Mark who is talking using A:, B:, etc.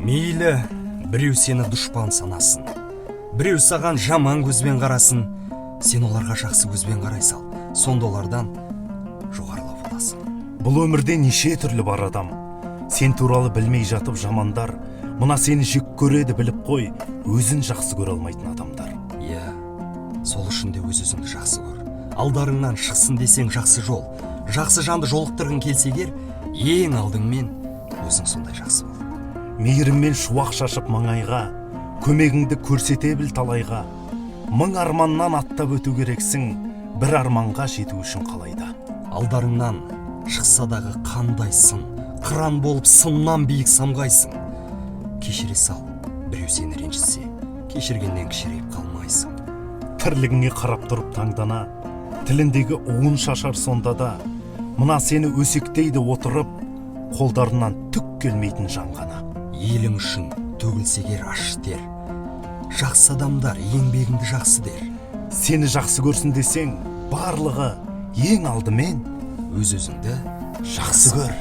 A: Мейлі біреу сені дұшпан санасын, біреу саған жаман көзбен қарасын, сен оларға жақсы көзбен қарай сал, сонда олардан жоғарылау боласың.
B: Бұл өмірде неше түрлі бар адам. Сен туралы білмей жатып жамандар, мына сені жек көреді, біліп қой, өзін жақсы көре алмайтын адамдар.
A: Иә, сол үшін де өз өзіңді жақсы көр. Алдарыңнан шықсын десең жақсы жол, жақсы жанды жолықтырғың келсе егер, ең алдыңмен өзің сондай жақсы бол.
B: Мейіріммен шуақ шашып маңайға, көмегіңді көрсете біл талайға. Мың арманнан аттап өту керексің, бір арманға жету үшін қалайда.
A: Алдарыңнан шықса дағы қандай сын, қыран болып сыннан биік самғайсың. Кешіре сал, біреу сені ренжітсе, кешіргеннен кішірейіп қалмайсың.
B: Тірлігіңе қарап тұрып таңдана, тіліндегі уын шашар сонда да, мына сені өсектейді отырып, қолдарынан түк келмейтін жан ғана.
A: Елің үшін төгілсе егер ащы тер, жақсы адамдар еңбегіңді жақсы дер.
B: Сені жақсы көрсін десең, барлығы ең алдымен
A: өз өзіңді
B: жақсы көр.